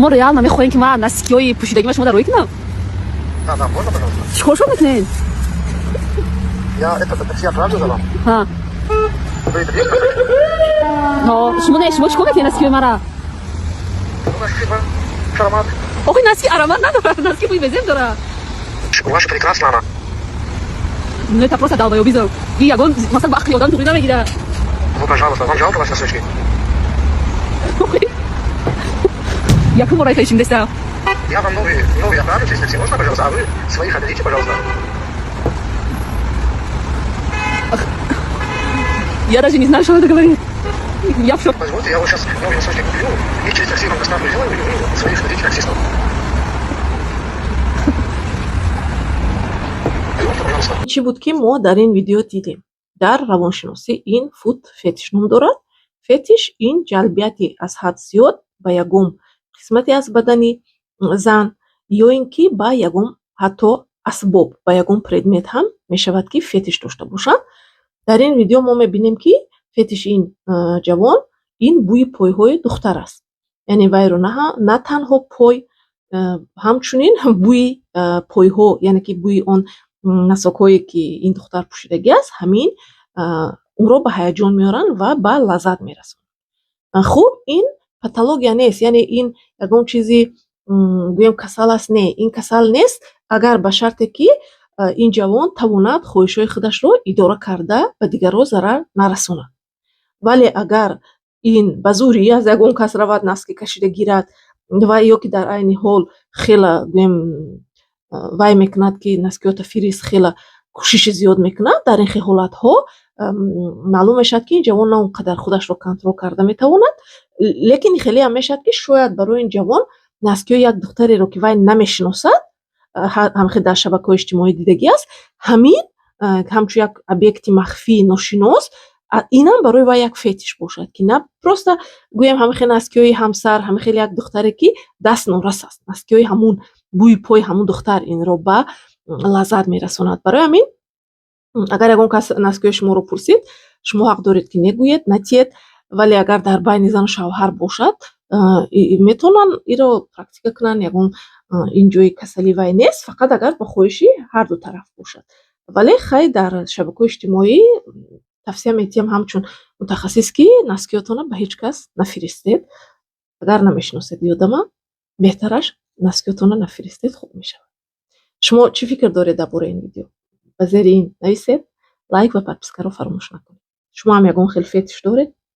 Мо реально мехоҳем, ки ман носкиҳои пӯшидагима шумо дароӣ кунам. Да, можно, пожалуйста? Чикор шумо мекунед? Я это такси отправлю за вам. Ҳа. Вы это есть носочки? Но шумо не, шумо чикор мекунед носкиҳои мара? Ну, носки, ваш аромат. Охи, носки аромат надорад, носки бӯи безеб дорад. Ваша прекрасна она. Ну, это просто долбоёбизм. И ягон масалан, ба ақли одам туғри намегирад. Ну, пожалуйста, вам жалко ваши носочки? Охи, якум бора хешим деста. Я вам новые отправлю через такси. Можно, пожалуйста? А вы своих отдадите, пожалуйста. Я даже не знаю, что надо говорить. Я в шоке. Позвольте, я вот сейчас новые носочки куплю и через такси вам доставку сделаю, и вы своих отдадите таксисту. Позвольте, пожалуйста. Чӣ буд, ки мо дар ин видео дидем? Дар равоншиносӣ ин foot fetish ном дорад. Фетиш ин ҷалбияти аз ҳад зиёд ба ягон қисмате аз бадани зан ё ин ки ба ягон ҳатто асбоб, ба ягон предмет ҳам мешавад, ки фетиш дошта бошанд. Дар ин видео мо мебинем, ки фетиши ин ҷавон ин бӯи пойҳои духтар аст, яъне вайро на танҳо пой, ҳамчунин бӯи пойҳо, яъне ки бӯи он носокҳое, ки ин духтар пӯшидагӣ аст, ҳамин ӯро ба ҳаяҷон меоранд ва ба лаззат мерасонанд. Хуб, ин патология нест, яъне ин ягон чизи, гӯем, касал аст. Не, ин касал нест, агар ба шарте ки ин ҷавон тавонад хоҳишҳои худашро идора карда, ба дигарҳо зарар нарасонад. Вале агар ин ба зӯрӣ аз ягон кас равад, носки кашида гирад ва ё ки дар айни ҳол хела, гӯем, вай мекунад, ки носкиёта фирист, хела кӯшиши зиёд мекунад, дар ин хел ҳолатҳо маълум мешавад, ки ин ҷавон на он қадар худашро контрол карда метавонад. Лекин хелеам мешавад, ки шояд барои ин ҷавон носкиҳои як духтареро, ки вай намешиносад, ҳамхел дар шабакаҳои иҷтимоӣ дидагӣ аст, ҳамин ҳамчун як объекти махфии ношинос, инам барои вай як фетиш бошад, ки на просто, гӯем, ҳамин хел носкиҳои ҳамсар, ҳамин хел як духтаре, ки даст норас аст, носкиҳои ҳамун, бӯи пои ҳамун духтар инро ба лаззат мерасонад. Барои ҳамин, агар ягон кас носкиҳои шуморо пурсид, шумо ҳақ доред, ки негӯед, натиҳед. Вале агар дар байни зану шавҳар бошад, метавонанд иро практика кунанд, ягон ин ҷои касалӣ вай нест, фақат агар ба хоҳиши ҳарду тараф бошад. Вале хай, дар шабакаҳои иҷтимоӣ тавсия медиҳем ҳамчун мутахассис, ки носкиётонро ба ҳеҷ кас нафиристед. Агар намешиносед ёдама, беҳтараш носкиётонро нафиристед, хуб мешавад. Шумо чӣ фикр доред дар бораи ин видео? Ба зери ин нависед, лайк ва подпискаро фаромӯш накунед. Шумо ҳам ягон хел фетиш доред?